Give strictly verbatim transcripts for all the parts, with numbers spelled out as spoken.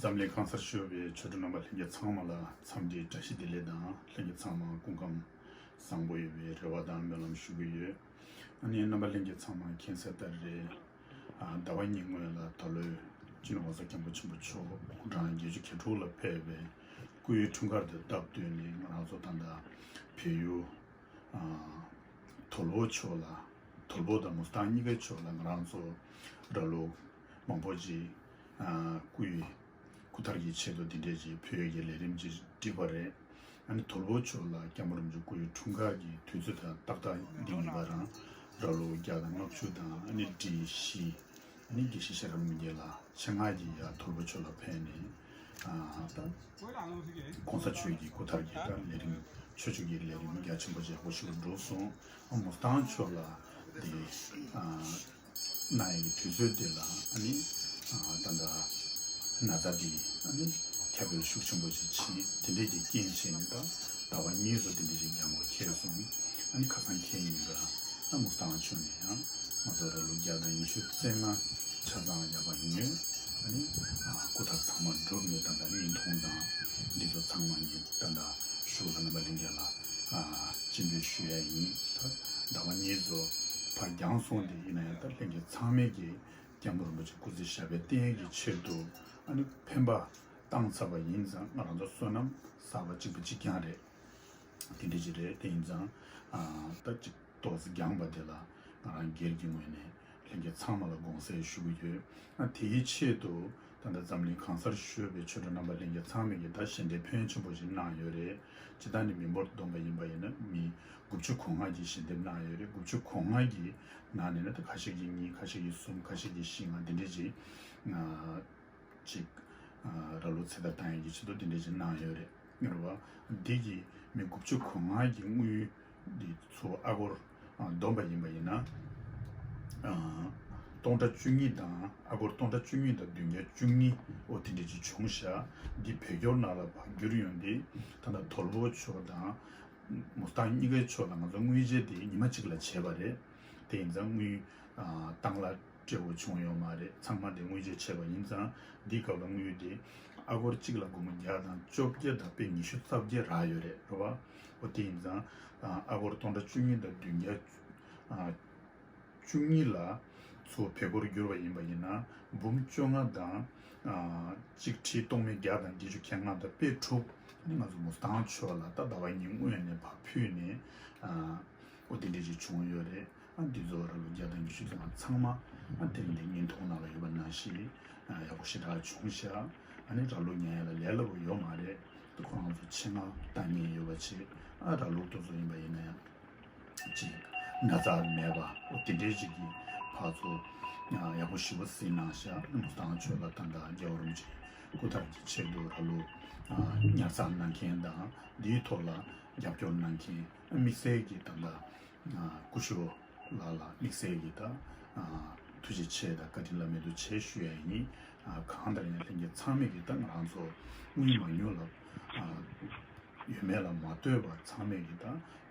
འཛམ་གླིང་གང་སར་བཞུགས་པའི་ཆོས་གྲོགས་རྣམ་པ་ལྷན་རྒྱས་ཚང་མ་ལ་འཚམས་འདྲིའི་བཀྲ་ཤིས་བདེ་ལེགས་དང་། ལྷན་རྒྱས་ཚང་མ་སྐུ་ཁམས་བཟང་པོ་ཡོད་པའི་རེ་བ་དང་སྨོན་ལམ་ཞུ་གི་ཡོད། ཨ་ནི་རྣམ་པ་ལྷན་རྒྱས་ཚང་མ་མཁྱེན་གསལ་ལྟར་རེད། ཨ་ཟླ་བ་གཉིས་སྔོན་ལ་ད་ལོའི་སྤྱི་ནོར་༸གོང་ས་༸སྐྱབས་མགོན་ཆེན་པོ་མཆོག་དགུང་གྲངས་བརྒྱད་ཅུ་གྱ་དྲུག་ལ་ཕེབས་པའི་སྐུའི་འཁྲུངས་སྐར་དེ་སྟབས་བསྟུན་ནས། ང་རང་ཚོ་ད་ལྟ་བལ་ཡུལ་ཨ་དོལ་པོ་ཕྱོགས་ལ། དོལ་པོ་དང་མུ་སི་ཐང་གཉིས་ཀའི་ཕྱོགས་ལ་ང་རང་ཚོ་ར་ལུག་མང་པོ་ཅིག་ཨ་སྐུའི་སྐུ་ཐར་གྱི་ཆེད་དུ་འདི་འདྲས་ཅིག་ཕུལ་ཡས་ཀྱི་ལས་རིམ་ཅིག་བསྒྲིགས་པ་རེད། ཨ་ནི་དོལ་པོ་ཕྱོགས་ལ་སྐྱབས་མགོན་རིན་པོ་ཆེ་སྐུའི་འཁྲུངས་སྐར་གྱི་དུས་ཚོད་དང་ཏག་ཏག་འདི་ཡིན་པ་རང་། ར་ལུག་བརྒྱ་དང་ལྔ་བཅུ་དང་། ཨ་ནི་སྒྲིག་གཞི། ཨ་ནི་དགེ་བཤེས་ཤེས་རབ་མི་རྒྱལ་ལགས་ཆེད་མངགས་ཀྱིས་ཡར་དོལ་པོ་ཕྱོགས་ལ་ཕེབས་ནས། ཨ་ད་༸གོང་ས་མཆོག་གི་སྐུ་ཐར་གྱི་ད་ལས་རིམ། ཆོས་ཕྱོགས་ཀྱི་ལས་རིམ་རྒྱ་ཆེན་པོ་ཅིག་ཡག་པོ་ཞིག་འགྲོ་སོང་། ཨ་མུ་སི་ཐང་ཕྱོགས་ལ་དེ་ཨ་གནང་ཡས་ཀྱི་དུས་ཚོད་དེ་ལ། ཨ་ནི་ཨ་ད་ལྟ་ན་ཚ་འདི་ཨ་ནི་ཁྱབ་སྤེལ་ཤུགས་ཆེན་པོ་ཞིག་ཕྱིན། དེ་འདྲས་ཀྱི་རྐྱེན་བྱས་ནས་ད་ཟླ་བ་གཉིས་སུ་དེ་འདྲས་ཀྱི་འགྱངས་པ་འཁེལ་སོང་། ཨ་ནི་ཁ་སང་ཁེལ་ཡིན་ད། ཨ་མུ་སི་ཐང་ཕྱོགས་ནས་ཡང་ང་ཚོ་ར་ལུག་བརྒྱ་དང་ཉི་ཤུ་རྩ་ལྔ་ཆ་ཚང་ཡག་པ་ཉོས། ཨ་ནི་ཨ་སྐུ་ཐར་ཚང་མ་བསྒྲུབས་ནས། ད་ལྟ་བརྙན་ཐུང་དང་འདི་ཚོ་ཚང་མ་ངས་ད་ལྟ་གཞུག་ལ་རྣམ་པ་ལྷན་རྒྱས་ལ་ཨ་སྤྱན་འབུལ་ཞུ་ཡ་ཡིན། ད་ཟླ་བ་གཉིས་སུ་ཕར་འགྱངས་སོང་། དེ་ཡིན་ན་ཡང་ད་ལྷན་རྒྱས་ཚང་མས་ཀྱིས་སྐྱབས་མགོན་རིན་པོ་ཆེ་སྐུ་ཚེ་ཞབས་པད་བརྟན་ཡས་ཀྱི་ཆེད་དུ། ཨ་ནི་འཕེན་པ་བཏང་ཚར་བ་ཡིན་ཙང་། ང་རང་ཚོ་བསོད་ནམས་བསགས་པ་གཅིག་པ་གཅིག་རྐྱང་རེད། དེ་འདྲ་ཅིག་རེད། དེ་ཡིན་ཙང་ཨ་ད་ཅིག་ཏོག་ཙམ་འགྱངས་པ་དེ་ལ་ང་རང་སྒེར་གྱི་ངོས་ནས་ལྷན་རྒྱས་ཚང་མ་ལ་དགོངས་སེལ་ཞུ་གི་ཡོད། ཨ་དེའི་ཆེད་དུ་ད་ལྟ་འཛམ་གླིང་གང་སར་བཞུགས་པའི་ཆོས་གྲོགས་རྣམ་པ་ལྷན་རྒྱས་ཚང་མས་ཀྱིས་ད་ཞལ་འདེབས་ཕོན་ཆེན་པོ་ཞིག་གནང་ཡོད་རེད། སྤྱིར་བཏང་ནི་མི་འབོར་བསྡོམས་པ་ཡིན་པ་ཡིན་ན་མི་དགུ་བཅུ་གོ་ལྔ་གིས་ཞལ་འདེབས་གནང་ཡོད་རེད། དགུ་བཅུ་གོ་ལྔ་གི་ནང་ནས་ནི་ད་ཁ་ཤས་ཀྱིས་གཉིས། ཁ་ཤས་ཀྱིས་གསུམ། ཁ་ཤས་ཀྱིས་བཞི་ལྔ་འདི་འདྲས་ཅིག་ཨ་ཅིག་ཨ་ར་ལུག་ཚེ་ཐར་བཏང་ཡས་ཀྱི་ཆེད་དུ་འདི་འདྲས་ཅིག་གནང་ཡོད་རེད། རེད་བ། འདི་གི་མི་དགུ་བཅུ་གོ་ལྔ་གི་དངུལ་འདི་ཚོ་ཨ་སྒོར་ཨ་བསྡོམས་པ་ཡིན་པ་ཡིན་ན། ཨ་སྟོང་ཕྲག་བཅུ་གཉིས་དང་། ཨ་སྒོར་སྟོང་ཕྲག་བཅུ་གཉིས་དང་བདུན་བརྒྱ་བཅུ་གཉིས། འོ་དེ་འདྲས་ཅིག་བྱུང་ཤག་འདི་བོད་སྐྱོར་ནང་ལ་ཕར་བསྒྱུར་ཡོང་དུས་ད་ལྟ་དོལ་པོ་ཕྱོགས་དང་མུ་སི་ཐང་གཉིས་ཀའི་ཕྱོགས་ལ་ང་ཚོ་དངུལ་བརྗེ་དེ་ཉི་མ་གཅིག་ལ་བྱས་པ་རེད། དེ་ཡིན་ཙང་དངུལ་ཨ་བཏང་གླ་སྤྲད་དགོས་བྱུང་ཡོད་མ་རེད། ཚང་མ་དེ་དངུལ་བརྗེ་བྱས་པ་ཡིན་ཙང་། འདིའི་སྐབས་ལ་དངུལ་དེ་ཨ་སྒོར་གཅིག་ལ་སྒོར་མོ་བརྒྱ་དང་བཅོ་བརྒྱད་དང་དཔེ་ཉི་ཤུ་རྩ་བརྒྱད་རག་ཡོད་རེད། རེད་བ། འོ་དེ་ཡིན་ཙང་ཨ་སྒོར་སྟོང་ཕྲག་བཅུ་གཉིས་དང་བདུན་བརྒྱ་ཨ་བཅུ་གཉིས་ལ་ཚུར་བོད་སྐོར་བསྒྱུར་བ་ཡིན་པ་ཡིན་ན། འབུམ་བཅོ་ལྔ་དང་ཨ་གཅིག་ཁྲི་སྟོང་མེད་བརྒྱ་དང་བརྒྱད་ཅུ་གྱ་ལྔ་དང་དཔེ་དྲུག་ནི་ང་ཚོ་མུ་སི་ཐང་ཕྱོགས་ལ་ད་ཟླ་བ་གཉིས་སྔོན་ནས་ཕར་ཕུལ་ནས། ཨ་འོ་དེ་འདྲས་ཅིག་བྱུང་ཡོད་རེད། ཨ་འདི་ཚོ་ར་ལུག་བརྒྱ་དང་ཉི་ཤུ་ཙམ་ཚང་མ་ཨ་དེ་རིང་འདི་བརྙན་ཐུང་ནང་ལ་ཡོད་པ་ནང་བཞིན་ཨ་ཡག་པོ་ཞེ་དྲག་བྱུང་ཤག་ཨ་ནི་ར་ལུག་ཉོ་ཡ་ལ་ལས་སླ་པོ་ཡོད་མ་རེད། ཁོ་རང་ཚོ་ཆེད་མངགས་བཏང་མཁན་ཡོད་པ་བྱས། ཨ་ར་ལུག་དེ་ཚོ་ཡིན་པ་ཡིན་ན་ཡང་ཅིག་ན་ཚ་མེད་པ། འོ་དེ་འདྲའི་ཅིག་གི་ཕར་ཚུར་ཨ་ཡག་པོ་ཞེ་པོ་གཟིགས་གནང་ཤག་མུ་སི་ཐང་ཕྱོགས་ལ་ད་ལྟ་རྒྱལ་བ་རིན་པོ་ཆེ་སྐུ་ཐར་གྱི་ཆེད་དུ་ར་ལུག་ཨ་ཉར་ཚགས་གནང་མཁན་དང་། འདིའི་ཐོག་ལ་རྒྱབ་སྐྱོར་གནང་མཁན་དམིགས་བསལ་གྱི་ད་ལྟ་ཨ་སྐུ་ཞབས་ལགས་ལ་དམིགས་བསལ་གྱི་ད་ཨ་ཐུགས་རྗེ་ཆེ་དང་བཀའ་དྲིན་བླ་མེད་དུ་ཆེ་ཞུ་ཡ་ཡིན། ཨ་གང་ལྟར་ཡང་ལྷན་རྒྱས་ཚང་མས་ཀྱི་ད་ང་རང་ཚོ་དངུལ་མང་ཉུང་ལ་ཨ་ཡོད་མེད་ལ་མ་ལྟོས་པར། ཚང་མས་ཀྱི་ད་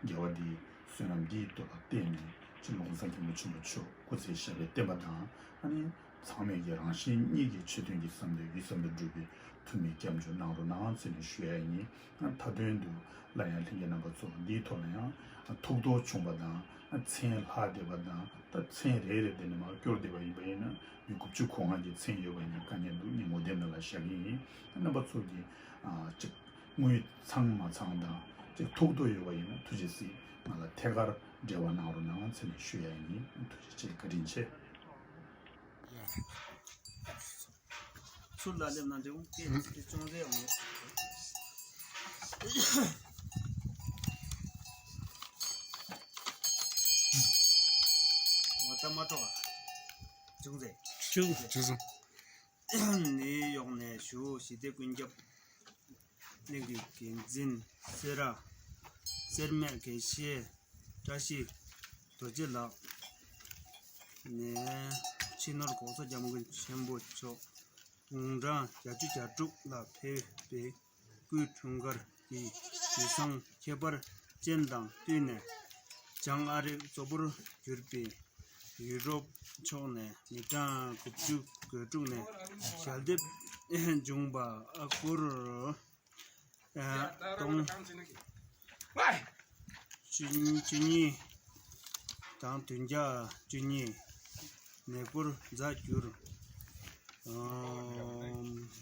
དགེ་བ་འདིའི་བསོད་ནམས་འདིའི་དོན་ལ་བརྟེན་ནས་སྤྱི་ནོར་༸གོང་ས་༸སྐྱབས་མགོན་ཆེན་པོ་མཆོག་སྐུ་ཚེ་ཞབས་པད་བརྟན་པ་དང་། ཨ་ནི་ཚང་མས་ཀྱི་རང་གཞན་གཉིས་ཀྱི་ཆེད་དོན་གྱི་བསམ་དོན་ཡིད་བསམ་དུ་འགྲུབ་པའི་ཐུགས་སྨོན་སྐྱབས་འཇུག་གནང་རོགས་གནང་ཟེར་ནས་ཞུ་ཡ་ཡིན། ཨ་མཐའ་དོན་དུ་སླར་ཡང་ལྷན་རྒྱས་རྣམ་པ་ཚོ་འདིའི་ཐོག་ལ་ཡང་ཐུགས་དོགས་བྱུང་བ་དང་། མཚན་ལྷག་བསྡད་པ་དང་། ད་མཚན་རེ་རེ་དེ་ནས་མར་སྐྱོར་བསྡད་པ་ཡིན་པ་ཡིན་ན། མི་དགུ་བཅུ་གོ་ལྔ་གི་མཚན་ཡོད་པ་ཡིན་ན་དཀའ་ངལ་འདུག་ངས་ངོ་དེབ་ནང་ལ་བཞག་གི་ཡིན། རྣམ་པ་ཚོ་གིས་ཨ་ཅིག་དངུལ་ཚང་མ་ཚང་དང་ཅིག་ཐུགས་དོགས་ཡོད་པ་ཡིན་ན་ཐུགས་རྗེ་གཟིགས་ང་ལ་ཐད་ཀར་འབྲེལ་བ་གནང་རོགས་གནང་ཟེར་ནས་ཞུ་ཡ་ཡིན། ཐུགས་རྗེ་ཆེ། བཀའ་དྲིན་ཆེ། ཚུར་ལ་སླེབས་ན་འདྲེ་བོ་སྐད་ཅིག་ཅུང་ཟད་འོང་། མ་ད་མ་སྤྲོ་བ་ཅུང་ཟད། ཅུང་ཟད། ཅུང་ཟད། ནིའུ་ཡོག་ནས་བཞུགས་ཞི་བདེ་ཀུན་ཁྱབ་གླིང་གི་འགན་འཛིན་སེ་ར་སེར་སྨད་དགེ་བཤེས་བཀྲ་ཤིས་རྡོ་རྗེ་ལགས་ནས་སྤྱི་ནོར་༸གོང་ས་༸སྐྱབས་མགོན་ཆེན་པོ་མཆོག་དགུང་གྲངས་བརྒྱད་ཅུ་གྱ་དྲུག་ལ་ཕེབས་པའི་སྐུའི་འཁྲུངས་སྐར་གྱི་དུས་བཟང་ཁྱད་པར་ཅན་དང་བསྟུན་ནས། བྱང་ཨ་རིར་གཙོ་བོར་གྱུར་པའི་ཡུ་རོབ་ཕྱོགས་ནས་མི་གྲངས་དགུ་བཅུ་གོ་དྲུག་ནས་ཞལ་འདེབས་ བྱུང་བ་ཨ་སྐོར་ཨ་སྟོང་བཅུ་གཉིས་དང་བདུན་བརྒྱ་བཅུ་གཉིས་ནས་སྐོར་མཛད་གྱུར། ཨ་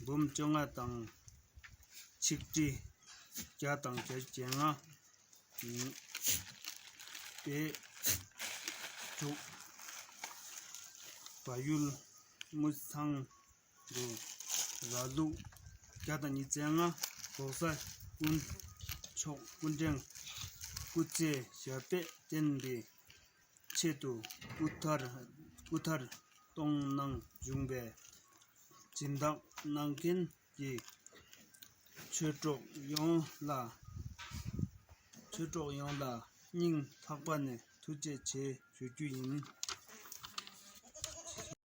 འབུམ་བཅོ་ལྔ་དང་ཆིག་ཁྲི་བརྒྱ་དང་བརྒྱད་ཅུ་གྱ་ལྔ། དེ་དྲུག་བལ་ཡུལ་དངུལ་ཚང་དུ་ར་ལུག་བརྒྱ་དང་ཉི་ཤུ་རྩ་ལྔ། འོག་ས་དཀོན་མཆོག་སྐུ་ཕྲེང་སྐུ་ཚེ་ཞབས་པད་བརྟན་པའི་ཆེད་དུ་དབུ་ཐར་དབུ་ཐར་གཏོང་གནང་བྱུང་བའི་སྦྱིན་བདག་གནང་མཁན་གྱི་ཆོས་གྲོགས་ཡོངས་ལ་ཆོས་གྲོགས་ཡོངས་ལ་སྙིང་ཐག་པ་ནས་ཐུགས་རྗེ་ཆེ་ཞུ་རྒྱུ་ཡིན།